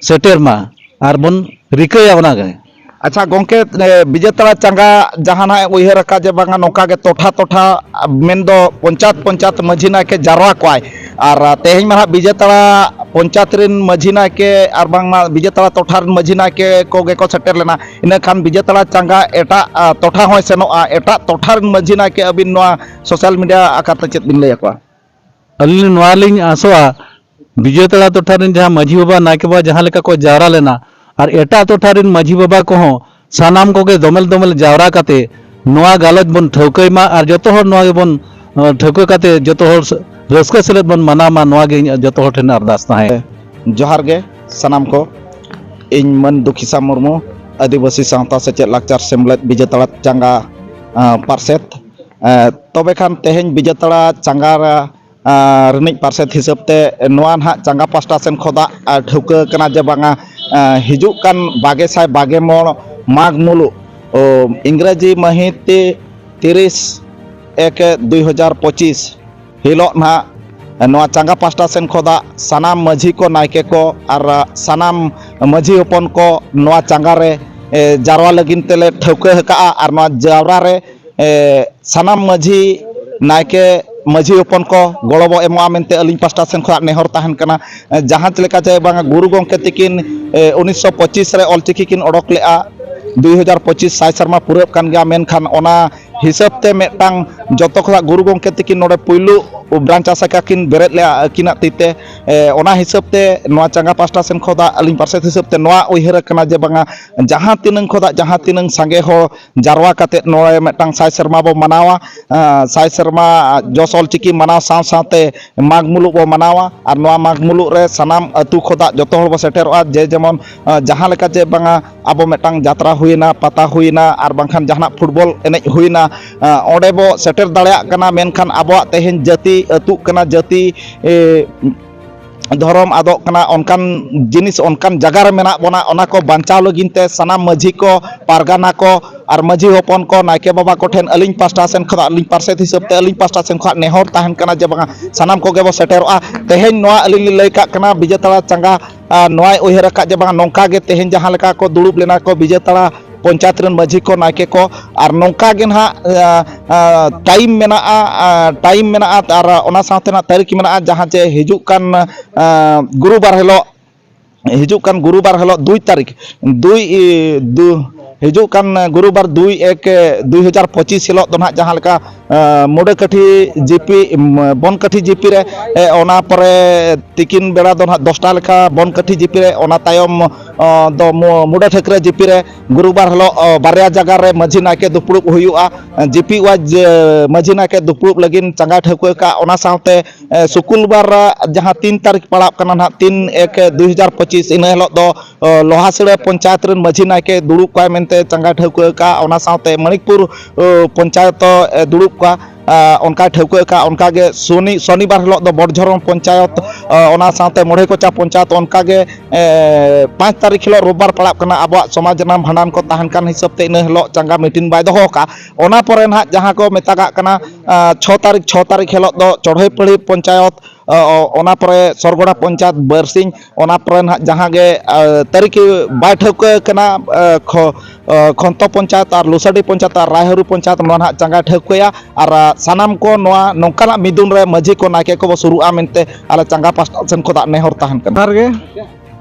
ᱥᱮᱴᱮᱨ ᱢᱟ ᱟᱨ ᱵᱚᱱ ᱨᱤᱠᱟᱹᱭᱟ ᱚᱱᱟᱜᱮ᱾ ᱟᱪᱪᱷᱟ ᱜᱚᱢᱠᱮ, ᱮ, ᱵᱤᱡᱮᱛᱟᱲᱟ ᱪᱟᱸᱜᱟ ᱡᱟᱦᱟᱸ ᱱᱟᱜ ᱮ ᱩᱭᱦᱟᱹᱨ ᱟᱠᱟᱫ ᱡᱮ ᱵᱟᱝᱟ ᱱᱚᱝᱠᱟ ᱜᱮ ᱴᱚᱴᱷᱟ ᱴᱚᱴᱷᱟ, ᱟ, ᱢᱮᱱᱫᱚ ᱯᱚᱧᱪᱟᱭᱮᱛ ᱯᱚᱧᱪᱟᱭᱮᱛ ᱢᱟᱹᱡᱷᱤ ᱱᱟᱭᱠᱮ ᱡᱟᱨᱣᱟ ᱠᱚᱣᱟᱭ, ᱟᱨ, ᱟ, ᱛᱮᱦᱮᱧ ᱢᱟ ᱱᱟᱦᱟᱜ ᱵᱤᱡᱮᱛᱟᱲᱟ ᱯᱚᱧᱪᱟᱭᱮᱛ ᱨᱮᱱ ᱢᱟᱹᱡᱷᱤ ᱱᱟᱭᱠᱮ ᱟᱨ ᱵᱟᱝᱢᱟ ᱵᱤᱡᱮᱛᱟᱲᱟ ᱴᱚᱴᱷᱟ ᱨᱮᱱ ᱢᱟᱹᱡᱷᱤ ᱱᱟᱭᱠᱮ ᱠᱚᱜᱮ ᱠᱚ ᱥᱮᱴᱮᱨ ᱞᱮᱱᱟ, ᱤᱱᱟᱹ ᱠᱷᱟᱱ ᱵᱤᱡᱮᱛᱟᱲᱟ ᱪᱟᱸᱜᱟ ᱮᱴᱟᱜ, ᱟ, ᱴᱚᱴᱷᱟ ᱦᱚᱸᱭ ᱥᱮᱱᱚᱜᱼᱟ, ᱮᱴᱟᱜ ᱴᱚᱴᱷᱟ ᱨᱮᱱ ᱢᱟᱹᱡᱷᱤ ᱱᱟᱭᱠᱮ ᱟᱹᱵᱤᱱ ᱱᱚᱣᱟ ᱥᱳᱥᱟᱞ ᱢᱤᱰᱤᱭᱟ ᱟᱠᱟᱨ ᱛᱮ ᱪᱮᱫ ᱵᱤᱱ ᱞᱟᱹᱭ ᱟᱠᱚᱣᱟ? ᱟᱹᱞᱤᱧ ᱱᱚᱣᱟ ᱞᱤᱧ ᱟᱥᱚᱜᱼᱟ, ᱵᱤᱡᱚᱭ ᱛᱟᱲᱟ ᱴᱚᱴᱷᱟ ᱨᱮᱱ ᱡᱟᱦᱟᱸ ᱢᱟᱹᱡᱷᱤ ᱵᱟᱵᱟ, ᱱᱟᱭᱠᱮ ᱵᱟᱵᱟ ᱡᱟᱦᱟᱸ ᱞᱮᱠᱟ ᱠᱚ ᱡᱟᱣᱨᱟ ᱞᱮᱱᱟ ᱟᱨ ᱮᱴᱟᱜ ᱴᱚᱴᱷᱟ ᱨᱮᱱ ᱢᱟᱹᱡᱷᱤ ᱵᱟᱵᱟ ᱠᱚᱦᱚᱸ ᱥᱟᱱᱟᱢ ᱠᱚᱜᱮ ᱫᱚᱢᱮᱞ ᱫᱚᱢᱮᱞ ᱡᱟᱣᱨᱟ ᱠᱟᱛᱮ ᱱᱚᱣᱟ ᱜᱟᱞᱚᱪ ᱵᱚᱱ ᱴᱷᱟᱹᱣᱠᱟᱹᱭ ᱢᱟ ᱟᱨ ᱡᱚᱛᱚ ᱦᱚᱲ ᱱᱚᱣᱟ ᱜᱮᱵᱚᱱ, ᱟᱸ, ᱴᱷᱟᱹᱣᱠᱟᱹ ᱠᱟᱛᱮ ᱡᱚᱛᱚ ᱦᱚᱲ ᱥᱟ-, ᱨᱟᱹᱥᱠᱟᱹ ᱥᱮᱞᱮᱫ ᱵᱚᱱ ᱢᱟᱱᱟᱣ ᱢᱟ, ᱱᱚᱣᱟ ᱜᱮ ᱤᱧᱟᱹᱜ ᱡᱚᱛᱚ ᱦᱚᱲ ᱴᱷᱮᱱ ᱟᱨᱫᱟᱥ ᱛᱟᱦᱮᱸ᱾ ᱡᱚᱦᱟᱨ ᱜᱮ ᱥᱟᱱᱟᱢ ᱠᱚ, ᱤᱧ ᱢᱟᱹᱱ ᱫᱩᱠᱷᱤᱥᱟ ᱢᱩᱨᱢᱩ, ᱟᱹᱫᱤᱵᱟᱹᱥᱤ ᱥᱟᱶᱛᱟ ᱥᱮᱪᱮᱫ ᱞᱟᱠᱪᱟᱨ ᱥᱮᱢᱞᱮᱫ ᱵᱤᱡᱮᱛᱟᱲᱟ ᱪᱟᱸᱜᱟ, ᱟᱸ, ᱯᱟᱨᱥᱮᱛ᱾ ᱟᱸ, ᱛᱚᱵᱮ ᱠᱷᱟᱱ ᱛᱮᱦᱮᱧ ᱵᱤᱡᱮᱛᱟᱲᱟ ᱪᱟᱸᱜᱟ ᱨᱮ ᱟᱸ, ᱨᱤᱱᱤᱡ ᱯᱟᱨᱥᱮᱛ ᱦᱤᱥᱟᱹᱵ ᱛᱮ ᱱᱚᱣᱟ ᱱᱟᱦᱟᱜ ᱪᱟᱸᱜᱟ ᱯᱟᱥᱴᱟ ᱥᱮᱱ ᱠᱷᱚᱱᱟᱜ, ᱟᱸ, ᱴᱷᱟᱹᱣᱠᱟᱹ ᱠᱟᱱᱟ ᱡᱮ ᱵᱟᱝᱟ, ᱟᱸ, ᱦᱤᱡᱩᱜ ᱠᱟᱱ ᱵᱟᱜᱮ ᱥᱟᱭ ᱵᱟᱜᱮ ᱢᱚᱬ ᱢᱟᱜᱽ ᱢᱩᱞᱩᱜ, ᱚ, ᱤᱝᱨᱮᱡᱤ ᱢᱟᱹᱦᱤᱛ ᱛᱤᱨᱤᱥ ᱮᱠ ᱫᱩᱭ ᱦᱟᱡᱟᱨ ᱯᱚᱸᱪᱤᱥ ᱦᱤᱞᱳᱜ ᱱᱟᱦᱟᱜ ᱱᱚᱣᱟ ᱪᱟᱸᱜᱟ ᱯᱟᱥᱴᱟ ᱥᱮᱱ ᱠᱷᱚᱱᱟᱜ ᱥᱟᱱᱟᱢ ᱢᱟᱹᱡᱷᱤ ᱠᱚ, ᱱᱟᱭᱠᱮ ᱠᱚ ᱟᱨ ᱥᱟᱱᱟᱢ ᱢᱟᱹᱡᱷᱤ ᱦᱚᱯᱚᱱ ᱠᱚ ᱱᱚᱣᱟ ᱪᱟᱸᱜᱟ ᱨᱮ ᱮ, ᱡᱟᱨᱣᱟ ᱞᱟᱹᱜᱤᱫ ᱛᱮᱞᱮ ᱴᱷᱟᱹᱣᱠᱟᱹ ᱟᱠᱟᱫᱼᱟ᱾ ᱟᱨ ᱱᱚᱣᱟ ᱡᱟᱣᱨᱟ ᱨᱮ ᱮ, ᱥᱟᱱᱟᱢ ᱢᱟᱹᱡᱷᱤ, ᱱᱟᱭᱠᱮ, ᱢᱟᱹᱡᱷᱤ ᱦᱚᱯᱚᱱ ᱠᱚ ᱜᱚᱲᱚ ᱵᱚ ᱮᱢᱚᱜᱼᱟ ᱢᱮᱱᱛᱮ ᱟᱹᱞᱤᱧ ᱯᱟᱥᱴᱟ ᱥᱮᱱ ᱠᱷᱚᱱᱟᱜ ᱱᱮᱦᱚᱨ ᱛᱟᱦᱮᱱ ᱠᱟᱱᱟ᱾ ᱮ, ᱡᱟᱦᱟᱸ ᱞᱮᱠᱟ ᱪᱮ ᱵᱟᱝᱟ, ᱜᱩᱨᱩ ᱜᱚᱢᱠᱮ ᱛᱤᱠᱤᱱ, ᱮ, ᱩᱱᱤᱥᱥᱚ ᱯᱚᱸᱪᱤᱥ ᱨᱮ ᱚᱞᱪᱤᱠᱤ ᱠᱤᱱ ᱚᱰᱚᱠ ᱞᱮᱫᱼᱟ, ᱫᱩᱭ ᱦᱟᱡᱟᱨ ᱯᱚᱸᱪᱤᱥ ᱥᱟᱭ ᱥᱮᱨᱢᱟ ᱯᱩᱨᱟᱹᱜ ᱠᱟᱱ ᱜᱮᱭᱟ, ᱢᱮᱱᱠᱷᱟᱱ ᱚᱱᱟ ᱦᱤᱥᱟᱹᱵ ᱛᱮ ᱢᱤᱫᱴᱟᱝ ᱡᱚᱛᱚ ᱠᱷᱚᱱᱟᱜ ᱜᱩᱨᱩ ᱜᱚᱢᱠᱮ ᱛᱤᱠᱤᱱ ᱱᱚᱰᱮ ᱯᱩᱭᱞᱩ ᱵᱨᱟᱧᱪ ᱟᱥᱮᱠᱟ ᱠᱤᱱ ᱵᱮᱨᱮᱫ ᱞᱮᱫᱼᱟ ᱟᱹᱠᱤᱱᱟᱜ ᱛᱤ ᱛᱮ᱾ ᱮ, ᱚᱱᱟ ᱦᱤᱥᱟᱹᱵ ᱛᱮ ᱱᱚᱣᱟ ᱪᱟᱸᱜᱟ ᱯᱟᱥᱴᱟ ᱥᱮᱱ ᱠᱷᱚᱱᱟᱜ ᱟᱹᱞᱤᱧ ᱯᱟᱥᱮ ᱦᱤᱥᱟᱹᱵ ᱛᱮ ᱱᱚᱣᱟ ᱩᱭᱦᱟᱹᱨ ᱟᱠᱟᱱᱟ ᱡᱮ ᱵᱟᱝᱟ, ᱡᱟᱦᱟᱸ ᱛᱤᱱᱟᱹᱝ ᱠᱷᱚᱱᱟᱜ ᱡᱟᱦᱟᱸ ᱛᱤᱱᱟᱹᱝ ᱥᱟᱸᱜᱮ ᱦᱚᱲ ᱡᱟᱨᱣᱟ ᱠᱟᱛᱮᱫ ᱱᱚᱰᱮ ᱢᱤᱫᱴᱟᱝ ᱥᱟᱭ ᱥᱮᱨᱢᱟ ᱵᱚ ᱢᱟᱱᱟᱣᱟ᱾ ᱟᱸ, ᱥᱟᱭ ᱥᱮᱨᱢᱟ ᱡᱚᱥ ᱚᱞ ᱪᱤᱠᱤ ᱢᱟᱱᱟᱣ ᱥᱟᱶ ᱥᱟᱶᱛᱮ ᱢᱟᱜᱽ ᱢᱩᱞᱩᱜ ᱵᱚ ᱢᱟᱱᱟᱣᱟ᱾ ᱟᱨ ᱱᱚᱣᱟ ᱢᱟᱜᱽ ᱢᱩᱞᱩᱜ ᱨᱮ ᱥᱟᱱᱟᱢ ᱟᱹᱛᱩ ᱠᱷᱚᱱᱟᱜ ᱡᱚᱛᱚ ᱦᱚᱲ ᱵᱚ ᱥᱮᱴᱮᱨᱚᱜᱼᱟ, ᱡᱮ ᱡᱮᱢᱚᱱ, ᱟᱸ, ᱡᱟᱦᱟᱸ ᱞᱮᱠᱟ ᱪᱮ ᱵᱟᱝᱟ, ᱟᱵᱚ ᱢᱤᱫᱴᱟᱝ ᱡᱟᱛᱨᱟ ᱦᱩᱭᱮᱱᱟ, ᱯᱟᱛᱟ ᱦᱩᱭᱮᱱᱟ, ᱟᱨ ᱵᱟᱝᱠᱷᱟᱱ ᱡᱟᱦᱟᱱᱟᱜ ᱯᱷᱩᱴᱵᱚᱞ ᱮᱱᱮᱡ ᱦᱩᱭᱮᱱᱟ, ᱟᱸ, ᱚᱸᱰᱮ ᱵᱚ ᱥᱮᱴᱮᱨ ᱫᱟᱲᱮᱭᱟᱜ ᱠᱟᱱᱟ᱾ ᱢᱮᱱᱠᱷᱟᱱ ᱟᱵᱚᱣᱟᱜ ᱛᱮᱦᱮᱧ ᱡᱟᱹᱛᱤ ᱟᱹᱛᱩᱜ ᱠᱟᱱᱟ, ᱡᱟᱹᱛᱤ, ᱮ, ᱫᱷᱚᱨᱚᱢ ᱟᱫᱚᱜ ᱠᱟᱱᱟ, ᱚᱱᱠᱟᱱ ᱡᱤᱱᱤᱥ, ᱚᱱᱠᱟᱱ ᱡᱟᱭᱜᱟ ᱨᱮ ᱢᱮᱱᱟᱜ ᱵᱚᱱᱟ᱾ ᱚᱱᱟ ᱠᱚ ᱵᱟᱧᱪᱟᱣ ᱞᱟᱹᱜᱤᱫ ᱛᱮ ᱥᱟᱱᱟᱢ ᱢᱟᱹᱡᱷᱤ ᱠᱚ, ᱯᱟᱨᱜᱟᱱᱟ ᱠᱚ ᱟᱨ ᱢᱟᱹᱡᱷᱤ ᱦᱚᱯᱚᱱ ᱠᱚ, ᱱᱟᱭᱠᱮ ᱵᱟᱵᱟ ᱠᱚᱴᱷᱮᱱ ᱟᱹᱞᱤᱧ ᱯᱟᱥᱴᱟ ᱥᱮᱱ ᱠᱷᱚᱱᱟᱜ, ᱟᱹᱞᱤᱧ ᱯᱟᱨᱥᱮᱛ ᱦᱤᱥᱟᱹᱵ ᱛᱮ ᱟᱹᱞᱤᱧ ᱯᱟᱥᱴᱟ ᱥᱮᱱ ᱠᱷᱚᱱᱟᱜ ᱱᱮᱦᱚᱨ ᱛᱟᱦᱮᱱ ᱠᱟᱱᱟ ᱡᱮ ᱵᱟᱝᱟ, ᱥᱟᱱᱟᱢ ᱠᱚᱜᱮ ᱵᱚ ᱥᱮᱴᱮᱨᱚᱜᱼᱟ᱾ ᱛᱮᱦᱮᱧ ᱱᱚᱣᱟ ᱟᱹᱞᱤᱧ ᱞᱤᱧ ᱞᱟᱹᱭ ᱠᱟᱜ ᱠᱟᱱᱟ, ᱵᱤᱡᱮᱛᱟᱲᱟ ᱪᱟᱸᱜᱟ, ᱟᱨ ᱱᱚᱣᱟᱭ ᱩᱭᱦᱟᱹᱨ ᱟᱠᱟᱫ ᱡᱮ ᱵᱟᱝᱟ, ᱱᱚᱝᱠᱟ ᱜᱮ ᱛᱮᱦᱮᱧ ᱡᱟᱦᱟᱸ ᱞᱮᱠᱟ ᱠᱚ ᱫᱩᱲᱩᱵ ᱞᱮᱱᱟ ᱠᱚ ᱵᱤᱡᱮᱛᱟᱲᱟ ᱯᱚᱧᱪᱟᱭᱮᱛ ᱨᱮᱱ ᱢᱟᱹᱡᱷᱤ ᱠᱚ, ᱱᱟᱭᱠᱮ ᱠᱚ, ᱟᱨ ᱱᱚᱝᱠᱟ ᱜᱮ ᱱᱟᱦᱟᱜ, ᱟ, ᱟ, ᱴᱟᱭᱤᱢ ᱢᱮᱱᱟᱜᱼᱟ, ᱟ, ᱴᱟᱭᱤᱢ ᱢᱮᱱᱟᱜᱼᱟ, ᱟᱨ ᱚᱱᱟ ᱥᱟᱶᱛᱮ ᱱᱟᱜ ᱛᱟᱹᱨᱤᱠᱷ ᱢᱮᱱᱟᱜᱼᱟ, ᱡᱟᱦᱟᱸ ᱡᱮ ᱦᱤᱡᱩᱜ ᱠᱟᱱ, ᱟ, ᱜᱩᱨᱩᱵᱟᱨ ᱦᱤᱞᱳᱜ, ᱦᱤᱡᱩᱜ ᱠᱟᱱ ᱜᱩᱨᱩᱵᱟᱨ ᱦᱤᱞᱳᱜ ᱫᱩᱭ ᱛᱟᱹᱨᱤᱠᱷ, ᱫᱩᱭ, ᱤ, ᱫᱩ, ᱦᱤᱡᱩᱜ ᱠᱟᱱ ᱜᱩᱨᱩᱵᱟᱨ ᱫᱩᱭ ᱮᱠ ᱫᱩᱭ ᱦᱟᱡᱟᱨ ᱯᱚᱸᱪᱤᱥ ᱦᱤᱞᱳᱜ ᱫᱚ ᱱᱟᱦᱟᱜ ᱡᱟᱦᱟᱸ ᱞᱮᱠᱟ, ᱟ, ᱢᱩᱰᱟᱹᱠᱟᱹᱴᱷᱤ ᱡᱤᱯᱤ, ᱢ-, ᱵᱚᱱᱠᱟᱹᱴᱷᱤ ᱡᱤᱯᱤ ᱨᱮ, ᱮ, ᱚᱱᱟ ᱯᱚᱨᱮ ᱛᱤᱠᱤᱱ ᱵᱮᱲᱟ ᱫᱚ ᱱᱟᱦᱟᱜ ᱫᱚᱥᱴᱟ ᱞᱮᱠᱟ ᱵᱚᱱᱠᱟᱹᱴᱷᱤ ᱡᱤᱯᱤ ᱨᱮ, ᱚᱱᱟ ᱛᱟᱭᱚᱢ, ᱚ, ᱫᱚ ᱢᱩ-, ᱢᱩᱰᱟᱹ ᱴᱷᱟᱹᱠᱨᱟᱹ ᱡᱤᱯᱤ ᱨᱮ᱾ ᱜᱩᱨᱩᱵᱟᱨ ᱦᱤᱞᱳᱜ, ᱚ, ᱵᱟᱨᱭᱟ ᱡᱟᱭᱜᱟ ᱨᱮ ᱢᱟᱹᱡᱷᱤ ᱱᱟᱭᱠᱮ ᱫᱩᱯᱲᱩᱵ ᱦᱩᱭᱩᱜᱼᱟ᱾ ᱡᱤᱯᱤ ᱣᱟᱭᱤᱡ, ᱮ, ᱢᱟᱹᱡᱷᱤ ᱱᱟᱭᱠᱮ ᱫᱩᱯᱲᱩᱵ ᱞᱟᱹᱜᱤᱫ ᱪᱟᱸᱜᱟᱭ ᱴᱷᱟᱹᱣᱠᱟᱹ ᱟᱠᱟᱫ᱾ ᱚᱱᱟ ᱥᱟᱶᱛᱮ, ᱮ, ᱥᱩᱠᱩᱞᱵᱟᱨ ᱡᱟᱦᱟᱸ ᱛᱤᱱ ᱛᱟᱹᱨᱤᱠᱷ ᱯᱟᱲᱟᱜ ᱠᱟᱱᱟ ᱱᱟᱦᱟᱜ, ᱛᱤᱱ ᱮᱠ ᱫᱩᱭ ᱦᱟᱡᱟᱨ ᱯᱚᱸᱪᱤᱥ, ᱤᱱᱟᱹ ᱦᱤᱞᱳᱜ ᱫᱚ, ᱚ, ᱞᱳᱦᱟᱥᱤᱲᱟᱹ ᱯᱚᱧᱪᱟᱭᱮᱛ ᱨᱮᱱ ᱢᱟᱹᱡᱷᱤ ᱱᱟᱭᱠᱮ ᱫᱩᱲᱩᱵ ᱠᱚᱣᱟᱭ ᱢᱮᱱᱛᱮ ᱪᱟᱸᱜᱟᱭ ᱴᱷᱟᱹᱣᱠᱟᱹ ᱟᱠᱟᱫ᱾ ᱚᱱᱟ ᱥᱟᱶᱛᱮ ᱢᱟᱹᱱᱤᱠᱯᱩᱨ, ᱚ, ᱯᱚᱧᱪᱟᱭᱮᱛ, ᱮ, ᱫᱩᱲᱩᱵ ᱠᱚᱣᱟ᱾ ᱟ, ᱚᱱᱠᱟᱭ ᱴᱷᱟᱹᱣᱠᱟᱹ ᱟᱠᱟᱫ᱾ ᱚᱱᱠᱟᱜᱮ ᱥᱚᱱᱤ-, ᱥᱚᱱᱤᱵᱟᱨ ᱦᱤᱞᱳᱜ ᱫᱚ ᱵᱚᱰᱡᱷᱚᱨᱚᱢ ᱯᱚᱧᱪᱟᱭᱚᱛ, ᱟ, ᱚᱱᱟ ᱥᱟᱶᱛᱮ ᱢᱚᱬᱮ ᱠᱚᱪᱟ ᱯᱚᱧᱪᱟᱭᱚᱛ, ᱚᱱᱠᱟᱜᱮ, ᱮ, ᱯᱟᱸᱪ ᱛᱟᱹᱨᱤᱠᱷ ᱦᱤᱞᱳᱜ ᱨᱳᱵᱵᱟᱨ ᱯᱟᱲᱟᱜ ᱠᱟᱱᱟ, ᱟᱵᱚᱣᱟᱜ ᱥᱚᱢᱟᱡᱽ ᱨᱮᱱᱟᱜ ᱵᱷᱟᱸᱰᱟᱱ ᱠᱚ ᱛᱟᱦᱮᱱ ᱠᱟᱱ ᱦᱤᱥᱟᱹᱵ ᱛᱮ ᱤᱱᱟᱹ ᱦᱤᱞᱳᱜ ᱪᱟᱸᱜᱟ ᱢᱤᱴᱤᱝ ᱵᱟᱭ ᱫᱚᱦᱚ ᱟᱠᱟᱫ᱾ ᱚᱱᱟ ᱯᱚᱨᱮ ᱱᱟᱦᱟᱜ ᱡᱟᱦᱟᱸ ᱠᱚ ᱢᱮᱛᱟᱜᱟᱜ ᱠᱟᱱᱟ, ᱟ, ᱪᱷᱚ ᱛᱟᱹᱨᱤᱠᱷ, ᱪᱷᱚ ᱛᱟᱹᱨᱤᱠᱷ ᱦᱤᱞᱳᱜ ᱫᱚ ᱪᱚᱲᱦᱚᱭ ᱯᱟᱹᱲᱦᱤ ᱯᱚᱧᱪᱟᱭᱚᱛ, ᱚ, ᱚ, ᱚᱱᱟ ᱯᱚᱨᱮ ᱥᱚᱨᱜᱚᱰᱟ ᱯᱚᱧᱪᱟᱭᱮᱛ ᱵᱟᱨᱥᱤᱧ, ᱚᱱᱟ ᱯᱚᱨᱮ ᱱᱟᱦᱟᱜ ᱡᱟᱦᱟᱸ ᱜᱮ, ᱟ, ᱛᱟᱹᱨᱤᱠᱷ ᱵᱟᱭ ᱴᱷᱟᱹᱣᱠᱟᱹ ᱠᱟᱱᱟ, ᱟ, ᱠᱷᱚ-, ᱟ, ᱠᱷᱚᱱᱛᱚ ᱯᱚᱧᱪᱟᱭᱮᱛ ᱟᱨ ᱞᱩᱥᱟᱰᱤ ᱯᱚᱧᱪᱟᱭᱮᱛ ᱟᱨ ᱨᱟᱭᱦᱟᱹᱨᱩ ᱯᱚᱧᱪᱟᱭᱮᱛ, ᱱᱚᱣᱟ ᱱᱟᱦᱟᱜ ᱪᱟᱸᱜᱟᱭ ᱴᱷᱟᱹᱣᱠᱟᱹᱭᱟ᱾ ᱟᱨ, ᱟ, ᱥᱟᱱᱟᱢ ᱠᱚ ᱱᱚᱣᱟ ᱱᱚᱝᱠᱟᱱᱟᱜ ᱢᱤᱫᱩᱱ ᱨᱮ ᱢᱟᱹᱡᱷᱤ ᱠᱚ, ᱱᱟᱭᱠᱮ ᱠᱚᱵᱚ ᱥᱩᱨᱩᱜᱼᱟ ᱢᱮᱱᱛᱮ ᱟᱞᱮ ᱪᱟᱸᱜᱟ ᱯᱟᱥᱴᱟ ᱥᱮᱱ ᱠᱷᱚᱱᱟᱜ ᱱᱮᱦᱚᱨ ᱛᱟᱦᱮᱱ ᱠᱟᱱᱟ᱾ ᱡᱚᱦᱟᱨ ᱜᱮ᱾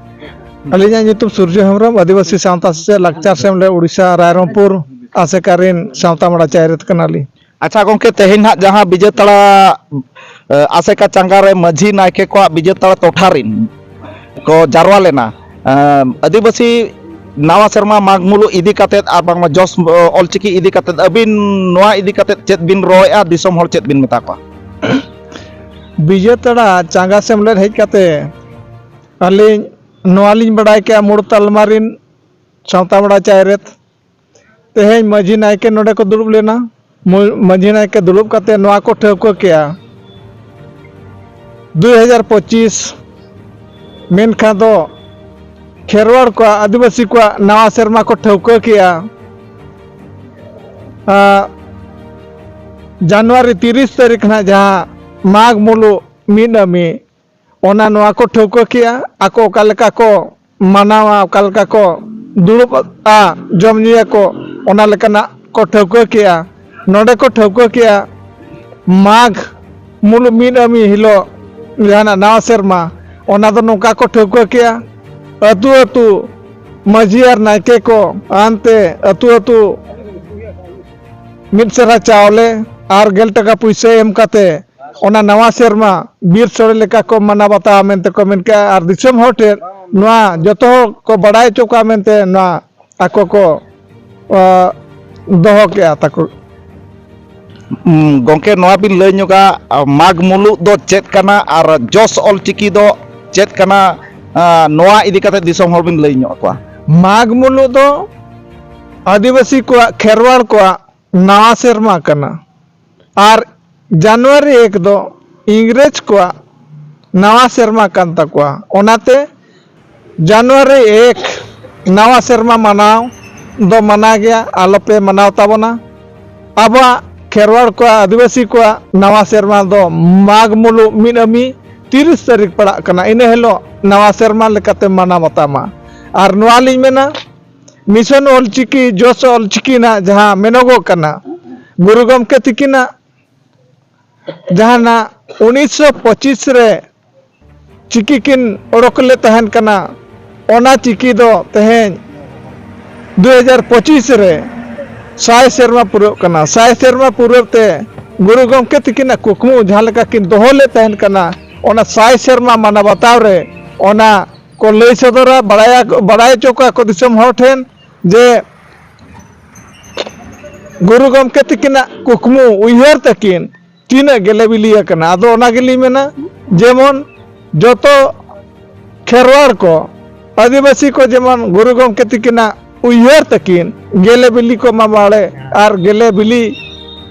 ᱟᱹᱞᱤᱧᱟᱜ ᱧᱩᱛᱩᱢ ᱥᱩᱨᱡᱚ ᱦᱮᱢᱵᱨᱚᱢ, ᱟᱹᱫᱤᱵᱟᱹᱥᱤ ᱥᱟᱶᱛᱟ ᱥᱮᱪᱮᱫ ᱞᱟᱠᱪᱟᱨ ᱥᱮᱢᱞᱮᱫ ᱳᱰᱤᱥᱟ ᱨᱟᱭᱨᱚᱝᱯᱩᱨ ᱟᱥᱮᱠᱟ ᱨᱮᱱ ᱥᱟᱶᱛᱟ ᱢᱚᱲᱟ ᱪᱟᱭᱨᱮᱛ ᱠᱟᱱᱟᱞᱤᱧ᱾ ᱟᱪᱪᱷᱟ ᱜᱚᱢᱠᱮ, ᱛᱮᱦᱮᱧ ᱱᱟᱦᱟᱜ ᱡᱟᱦᱟᱸ ᱵᱤᱡᱮᱛᱟᱲᱟ, ᱮ, ᱟᱥᱮᱠᱟ ᱪᱟᱸᱜᱟ ᱨᱮ ᱢᱟᱹᱡᱷᱤ ᱱᱟᱭᱠᱮ ᱠᱚᱣᱟᱜ ᱵᱤᱡᱮᱛᱟᱲᱟ ᱴᱚᱴᱷᱟ ᱨᱤᱱ ᱠᱚ ᱡᱟᱨᱣᱟ ᱞᱮᱱᱟ, ᱮ, ᱟᱹᱫᱤᱵᱟᱹᱥᱤ ᱱᱟᱣᱟ ᱥᱮᱨᱢᱟ ᱢᱟᱜᱽ ᱢᱩᱞᱩᱜ ᱤᱫᱤ ᱠᱟᱛᱮᱫ ᱟᱨ ᱵᱟᱝᱢᱟ ᱡᱚᱥ, ᱚ, ᱚᱞᱪᱤᱠᱤ ᱤᱫᱤ ᱠᱟᱛᱮᱫ ᱟᱹᱵᱤᱱ ᱱᱚᱣᱟ ᱤᱫᱤ ᱠᱟᱛᱮᱫ ᱪᱮᱫ ᱵᱤᱱ ᱨᱚᱲᱮᱫᱼᱟ? ᱫᱤᱥᱚᱢ ᱦᱚᱲ ᱪᱮᱫ ᱵᱤᱱ ᱢᱮᱛᱟ ᱠᱚᱣᱟ? ᱵᱤᱡᱮᱛᱟᱲᱟ ᱪᱟᱸᱜᱟ ᱥᱮᱢᱞᱮᱫ ᱦᱮᱡ ᱠᱟᱛᱮ ᱟᱹᱞᱤᱧ ᱱᱚᱣᱟ ᱞᱤᱧ ᱵᱟᱲᱟᱭ ᱠᱮᱜᱼᱟ, ᱢᱩᱲ ᱛᱟᱞᱢᱟ ᱨᱤᱱ ᱥᱟᱶᱛᱟ ᱢᱚᱲᱟ ᱪᱟᱭᱨᱮᱛ ᱛᱮᱦᱮᱧ ᱢᱟᱹᱡᱷᱤ ᱱᱟᱭᱠᱮ ᱱᱚᱰᱮ ᱠᱚ ᱫᱩᱲᱩᱵ ᱞᱮᱱᱟ᱾ ᱢᱟᱹ-, ᱢᱟᱹᱡᱷᱤ ᱱᱟᱭᱠᱮ ᱫᱩᱲᱩᱵ ᱠᱟᱛᱮ ᱱᱚᱣᱟ ᱠᱚ ᱴᱷᱟᱹᱣᱠᱟᱹ ᱠᱮᱜᱼᱟ, ᱫᱩᱭ ᱦᱟᱡᱟᱨ ᱯᱚᱸᱪᱤᱥ ᱢᱮᱱᱠᱷᱟᱱ ᱫᱚ ᱠᱷᱮᱨᱣᱟᱲ ᱠᱚᱣᱟᱜ, ᱟᱹᱫᱤᱵᱟᱹᱥᱤ ᱠᱚᱣᱟᱜ ᱱᱟᱣᱟ ᱥᱮᱨᱢᱟ ᱠᱚ ᱴᱷᱟᱹᱣᱠᱟᱹ ᱠᱮᱜᱼᱟ᱾ ᱟᱨ ᱡᱟᱱᱩᱣᱟᱨᱤ ᱛᱤᱨᱤᱥ ᱛᱟᱹᱨᱤᱠᱷ ᱱᱟᱜ ᱡᱟᱦᱟᱸ ᱢᱟᱜᱽ ᱢᱩᱞᱩᱜ ᱢᱤᱫ ᱟᱹᱢᱤ, ᱚᱱᱟ ᱱᱚᱣᱟ ᱠᱚ ᱴᱷᱟᱹᱣᱠᱟᱹ ᱠᱮᱜᱼᱟ, ᱟᱠᱚ ᱚᱠᱟ ᱞᱮᱠᱟ ᱠᱚ ᱢᱟᱱᱟᱣᱟ, ᱚᱠᱟ ᱞᱮᱠᱟ ᱠᱚ ᱫᱩᱲᱩᱵᱼᱟ, ᱡᱚᱢ ᱧᱩᱭᱟᱠᱚ, ᱚᱱᱟ ᱞᱮᱠᱟᱱᱟᱜ ᱠᱚ ᱴᱷᱟᱹᱣᱠᱟᱹ ᱠᱮᱜᱼᱟ᱾ ᱱᱚᱰᱮ ᱠᱚ ᱴᱷᱟᱹᱣᱠᱟᱹ ᱠᱮᱜᱼᱟ, ᱢᱟᱜᱽ ᱢᱩᱞᱩᱜ ᱢᱤᱫ ᱟᱹᱢᱤ ᱦᱤᱞᱳᱜ ᱡᱟᱦᱟᱱᱟᱜ ᱱᱟᱣᱟ ᱥᱮᱨᱢᱟ, ᱚᱱᱟ ᱫᱚ ᱱᱚᱝᱠᱟ ᱠᱚ ᱴᱷᱟᱹᱣᱠᱟᱹ ᱠᱮᱜᱼᱟ, ᱟᱹᱛᱩ ᱟᱹᱛᱩ ᱢᱟᱹᱡᱷᱤ ᱟᱨ ᱱᱟᱭᱠᱮ ᱠᱚ ᱟᱱᱛᱮ ᱟᱹᱛᱩ ᱟᱹᱛᱩ ᱢᱤᱫ ᱥᱮᱨᱟ ᱪᱟᱣᱞᱮ ᱟᱨ ᱜᱮᱞ ᱴᱟᱠᱟ ᱯᱩᱭᱥᱟᱹ ᱮᱢ ᱠᱟᱛᱮ ᱚᱱᱟ ᱱᱟᱣᱟ ᱥᱮᱨᱢᱟ ᱵᱤᱨ ᱥᱳᱲᱮ ᱞᱮᱠᱟ ᱠᱚ ᱢᱟᱱᱟᱣ ᱵᱟᱛᱟᱣᱟ ᱢᱮᱱᱛᱮ ᱠᱚ ᱢᱮᱱ ᱠᱮᱜᱼᱟ᱾ ᱟᱨ ᱫᱤᱥᱚᱢ ᱦᱚᱲ ᱴᱷᱮᱱ ᱱᱚᱣᱟ ᱡᱚᱛᱚ ᱦᱚᱲ ᱠᱚ ᱵᱟᱲᱟᱭ ᱦᱚᱪᱚ ᱠᱚᱣᱟ ᱢᱮᱱᱛᱮ ᱱᱚᱣᱟ ᱟᱠᱚ ᱠᱚ, ᱟ, ᱫᱚᱦᱚ ᱠᱮᱜᱼᱟ ᱛᱟᱠᱚ᱾ ᱩᱸ, ᱜᱚᱢᱠᱮ, ᱱᱚᱣᱟ ᱵᱤᱱ ᱞᱟᱹᱭ ᱧᱚᱜᱟ, ᱟ, ᱢᱟᱜᱽ ᱢᱩᱞᱩᱜ ᱫᱚ ᱪᱮᱫ ᱠᱟᱱᱟ ᱟᱨ ᱡᱚᱥ ᱚᱞᱪᱤᱠᱤ ᱫᱚ ᱪᱮᱫ ᱠᱟᱱᱟ? ᱟ, ᱱᱚᱣᱟ ᱤᱫᱤ ᱠᱟᱛᱮ ᱫᱤᱥᱚᱢ ᱦᱚᱲ ᱵᱤᱱ ᱞᱟᱹᱭ ᱧᱚᱜ ᱟᱠᱚᱣᱟ᱾ ᱢᱟᱜᱽ ᱢᱩᱞᱩᱜ ᱫᱚ ᱟᱹᱫᱤᱵᱟᱹᱥᱤ ᱠᱚᱣᱟᱜ, ᱠᱷᱮᱨᱣᱟᱲ ᱠᱚᱣᱟᱜ ᱱᱟᱣᱟ ᱥᱮᱨᱢᱟ ᱠᱟᱱᱟ᱾ ᱟᱨ ᱡᱟᱱᱩᱣᱟᱨᱤ ᱮᱠ ᱫᱚ ᱤᱝᱨᱮᱡᱽ ᱠᱚᱣᱟᱜ ᱱᱟᱣᱟ ᱥᱮᱨᱢᱟ ᱠᱟᱱ ᱛᱟᱠᱚᱣᱟ᱾ ᱚᱱᱟᱛᱮ ᱡᱟᱱᱩᱣᱟᱨᱤ ᱮᱠ ᱱᱟᱣᱟ ᱥᱮᱨᱢᱟ ᱢᱟᱱᱟᱣ ᱫᱚ ᱢᱟᱱᱟ ᱜᱮᱭᱟ, ᱟᱞᱚᱯᱮ ᱢᱟᱱᱟᱣ ᱛᱟᱵᱚᱱᱟ᱾ ᱟᱵᱚᱣᱟᱜ ᱠᱷᱮᱨᱣᱟᱲ ᱠᱚᱣᱟᱜ, ᱟᱹᱫᱤᱵᱟᱹᱥᱤ ᱠᱚᱣᱟᱜ ᱱᱟᱣᱟ ᱥᱮᱨᱢᱟ ᱫᱚ ᱢᱟᱜᱽ ᱢᱩᱞᱩᱜ ᱢᱤᱫ ᱟᱹᱢᱤ ᱛᱤᱨᱤᱥ ᱛᱟᱹᱨᱤᱠᱷ ᱯᱟᱲᱟᱜ ᱠᱟᱱᱟ᱾ ᱤᱱᱟᱹ ᱦᱤᱞᱳᱜ ᱱᱟᱣᱟ ᱥᱮᱨᱢᱟ ᱞᱮᱠᱟᱛᱮ ᱢᱟᱱᱟᱣ ᱵᱟᱛᱟᱣ ᱢᱟ᱾ ᱟᱨ ᱱᱚᱣᱟ ᱞᱤᱧ ᱢᱮᱱᱟ, ᱢᱤᱥᱚᱱ ᱚᱞᱪᱤᱠᱤ, ᱡᱚᱥ ᱚᱞᱪᱤᱠᱤ ᱨᱮᱱᱟᱜ ᱡᱟᱦᱟᱸ ᱢᱮᱱᱚᱜᱚᱜ ᱠᱟᱱᱟ, ᱜᱩᱨᱩ ᱜᱚᱢᱠᱮ ᱛᱤᱠᱤᱱᱟᱜ ᱡᱟᱦᱟᱱᱟᱜ ᱩᱱᱤᱥᱥᱚ ᱯᱚᱸᱪᱤᱥ ᱨᱮ ᱪᱤᱠᱤ ᱠᱤᱱ ᱚᱰᱚᱠ ᱞᱮᱫ ᱛᱟᱦᱮᱱ ᱠᱟᱱᱟ, ᱚᱱᱟ ᱪᱤᱠᱤ ᱫᱚ ᱛᱮᱦᱮᱧ ᱫᱩ ᱦᱟᱡᱟᱨ ᱯᱚᱸᱪᱤᱥ ᱨᱮ ᱥᱟᱭ ᱥᱮᱨᱢᱟ ᱯᱩᱨᱟᱹᱜ ᱠᱟᱱᱟ᱾ ᱥᱟᱭ ᱥᱮᱨᱢᱟ ᱯᱩᱨᱟᱹᱣ ᱛᱮ ᱜᱩᱨᱩ ᱜᱚᱢᱠᱮ ᱛᱤᱠᱤᱱᱟᱜ ᱠᱩᱠᱢᱩ ᱡᱟᱦᱟᱸ ᱞᱮᱠᱟ ᱠᱤᱱ ᱫᱚᱦᱚ ᱞᱮᱫ ᱛᱟᱦᱮᱱ ᱠᱟᱱᱟ, ᱚᱱᱟ ᱥᱟᱭ ᱥᱮᱨᱢᱟ ᱢᱟᱱᱟᱣ ᱵᱟᱛᱟᱣ ᱨᱮ ᱚᱱᱟ ᱠᱚ ᱞᱟᱹᱭ ᱥᱚᱫᱚᱨᱟ, ᱵᱟᱲᱟᱭᱟ, ᱵᱟᱲᱟᱭ ᱦᱚᱪᱚ ᱠᱚᱣᱟ ᱠᱚ ᱫᱤᱥᱚᱢ ᱦᱚᱲ ᱴᱷᱮᱱ ᱡᱮ ᱜᱩᱨᱩ ᱜᱚᱢᱠᱮ ᱛᱤᱠᱤᱱᱟᱜ ᱠᱩᱠᱢᱩ ᱩᱭᱦᱟᱹᱨ ᱛᱟᱹᱠᱤᱱ ᱛᱤᱱᱟᱹᱜ ᱜᱮᱞᱮ ᱵᱤᱞᱤ ᱟᱠᱟᱱᱟ᱾ ᱟᱫᱚ ᱚᱱᱟ ᱜᱮᱞᱤᱧ ᱢᱮᱱᱟ, ᱡᱮᱢᱚᱱ ᱡᱚᱛᱚ ᱠᱷᱮᱨᱣᱟᱲ ᱠᱚ, ᱟᱹᱫᱤᱵᱟᱹᱥᱤ ᱠᱚ ᱡᱮᱢᱚᱱ ᱜᱩᱨᱩ ᱜᱚᱢᱠᱮ ᱛᱤᱠᱤᱱᱟᱜ ᱩᱭᱦᱟᱹᱨ ᱛᱟᱹᱠᱤᱱ ᱜᱮᱞᱮ ᱵᱤᱞᱤ ᱠᱚ ᱮᱢᱟ ᱵᱟᱲᱮ ᱟᱨ ᱜᱮᱞᱮ ᱵᱤᱞᱤ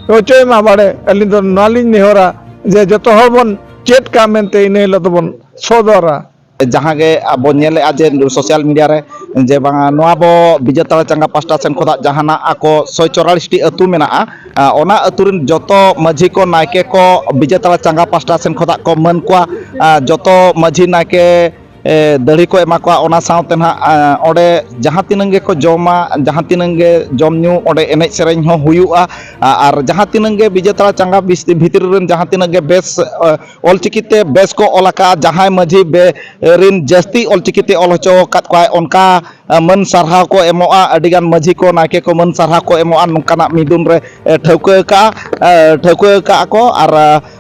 ᱦᱚᱪᱚᱭ ᱢᱟ ᱵᱟᱲᱮ᱾ ᱟᱹᱞᱤᱧ ᱫᱚ ᱱᱚᱣᱟ ᱞᱤᱧ ᱱᱮᱦᱚᱨᱟ ᱡᱮ ᱡᱚᱛᱚ ᱦᱚᱲ ᱵᱚᱱ ᱪᱮᱫ ᱠᱟᱜ ᱢᱮᱱᱛᱮ ᱤᱱᱟᱹ ᱦᱤᱞᱳᱜ ᱫᱚᱵᱚᱱ ᱥᱚᱫᱚᱨᱟ᱾ ᱡᱟᱦᱟᱸ ᱜᱮ ᱟᱵᱚ ᱧᱮᱞᱮᱫᱼᱟ ᱡᱮ ᱥᱳᱥᱟᱞ ᱢᱤᱰᱤᱭᱟ ᱨᱮ ᱡᱮ ᱵᱟᱝᱟ ᱱᱚᱣᱟ ᱵᱚ ᱵᱤᱡᱮᱛᱟᱲᱟ ᱪᱟᱸᱜᱟ ᱯᱟᱥᱴᱟ ᱥᱮᱱ ᱠᱷᱚᱱᱟᱜ ᱡᱟᱦᱟᱱᱟᱜ ᱟᱠᱚ ᱥᱚᱭ ᱪᱚᱨᱟᱞᱤᱥ ᱴᱤ ᱟᱹᱛᱩ ᱢᱮᱱᱟᱜᱼᱟ, ᱟ, ᱚᱱᱟ ᱟᱹᱛᱩ ᱨᱮᱱ ᱡᱚᱛᱚ ᱢᱟᱹᱡᱷᱤ ᱠᱚ, ᱱᱟᱭᱠᱮ ᱠᱚ ᱵᱤᱡᱮᱛᱟᱲᱟ ᱪᱟᱸᱜᱟ ᱯᱟᱥᱴᱟ ᱥᱮᱱ ᱠᱷᱚᱱᱟᱜ ᱠᱚ ᱢᱟᱹᱱ ᱠᱚᱣᱟ᱾ ᱟ, ᱡᱚᱛᱚ ᱢᱟᱹᱡᱷᱤ ᱱᱟᱭᱠᱮ, ᱮ, ᱫᱟᱹᱲᱦᱤ ᱠᱚ ᱮᱢᱟ ᱠᱚᱣᱟ᱾ ᱚᱱᱟ ᱥᱟᱶᱛᱮ ᱱᱟᱦᱟᱜ, ᱟ, ᱚᱸᱰᱮ ᱡᱟᱦᱟᱸ ᱛᱤᱱᱟᱹᱝ ᱜᱮᱠᱚ ᱡᱚᱢᱟ, ᱡᱟᱦᱟᱸ ᱛᱤᱱᱟᱹᱝ ᱜᱮ ᱡᱚᱢ ᱧᱩ, ᱚᱸᱰᱮ ᱮᱱᱮᱡ ᱥᱮᱨᱮᱧ ᱦᱚᱸ ᱦᱩᱭᱩᱜᱼᱟ᱾ ᱟ-, ᱟᱨ ᱡᱟᱦᱟᱸ ᱛᱤᱱᱟᱹᱝ ᱜᱮ ᱵᱤᱡᱮᱛᱟᱲᱟ ᱪᱟᱸᱜᱟ ᱵᱤᱥ-, ᱵᱷᱤᱛᱨᱤ ᱨᱮᱱ ᱡᱟᱦᱟᱸ ᱛᱤᱱᱟᱹᱜ ᱜᱮ ᱵᱮᱥ, ᱟ, ᱚᱞᱪᱤᱠᱤ ᱛᱮ ᱵᱮᱥ ᱠᱚ ᱚᱞ ᱟᱠᱟᱫᱼᱟ, ᱡᱟᱦᱟᱸᱭ ᱢᱟᱹᱡᱷᱤ ᱵᱮ-, ᱨᱤᱱ ᱡᱟᱹᱥᱛᱤ ᱚᱞᱪᱤᱠᱤ ᱛᱮ ᱚᱞ ᱦᱚᱪᱚ ᱟᱠᱟᱫ ᱠᱚᱣᱟᱭ, ᱚᱱᱠᱟ, ᱟ, ᱢᱟᱹᱱ ᱥᱟᱨᱦᱟᱣ ᱠᱚ ᱮᱢᱚᱜᱼᱟ᱾ ᱟᱹᱰᱤᱜᱟᱱ ᱢᱟᱹᱡᱷᱤ ᱠᱚ, ᱱᱟᱭᱠᱮ ᱠᱚ ᱢᱟᱹᱱ ᱥᱟᱨᱦᱟᱣ ᱠᱚ ᱮᱢᱚᱜᱼᱟ, ᱱᱚᱝᱠᱟᱱᱟᱜ ᱢᱤᱫᱩᱱ ᱨᱮ, ᱮ, ᱴᱷᱟᱹᱣᱠᱟᱹ ᱟᱠᱟᱫᱼᱟ, ᱮ, ᱴᱷᱟᱹᱣᱠᱟᱹ ᱟᱠᱟᱫᱼᱟ ᱠᱚ᱾ ᱟᱨ,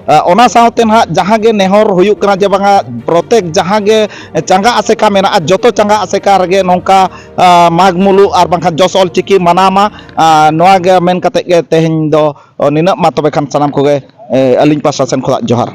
ᱟ, ᱚᱱᱟ ᱥᱟᱶᱛᱮ ᱱᱟᱦᱟᱜ ᱡᱟᱦᱟᱸ ᱜᱮ ᱱᱮᱦᱚᱨ ᱦᱩᱭᱩᱜ ᱠᱟᱱᱟ ᱡᱮ ᱵᱟᱝᱟ ᱯᱨᱚᱛᱮᱠ ᱡᱟᱦᱟᱸ ᱜᱮ ᱪᱟᱸᱜᱟ ᱟᱥᱮᱠᱟ ᱢᱮᱱᱟᱜᱼᱟ, ᱡᱚᱛᱚ ᱪᱟᱸᱜᱟ ᱟᱥᱮᱠᱟ ᱨᱮᱜᱮ ᱱᱚᱝᱠᱟ, ᱟ, ᱢᱟᱜᱽ ᱢᱩᱞᱩᱜ ᱟᱨ ᱵᱟᱝᱠᱷᱟᱱ ᱡᱚᱥ ᱚᱞᱪᱤᱠᱤ ᱢᱟᱱᱟᱣ ᱢᱟ᱾ ᱟ, ᱱᱚᱣᱟ ᱜᱮ ᱢᱮᱱ ᱠᱟᱛᱮ ᱜᱮ ᱛᱮᱦᱮᱧ ᱫᱚ ᱱᱤᱱᱟᱹᱜ ᱢᱟ᱾ ᱛᱚᱵᱮ ᱠᱷᱟᱱ ᱥᱟᱱᱟᱢ ᱠᱚᱜᱮ, ᱮ, ᱟᱹᱞᱤᱧ ᱯᱟᱥᱴᱟ ᱥᱮᱱ ᱠᱷᱚᱱᱟᱜ ᱡᱚᱦᱟᱨ᱾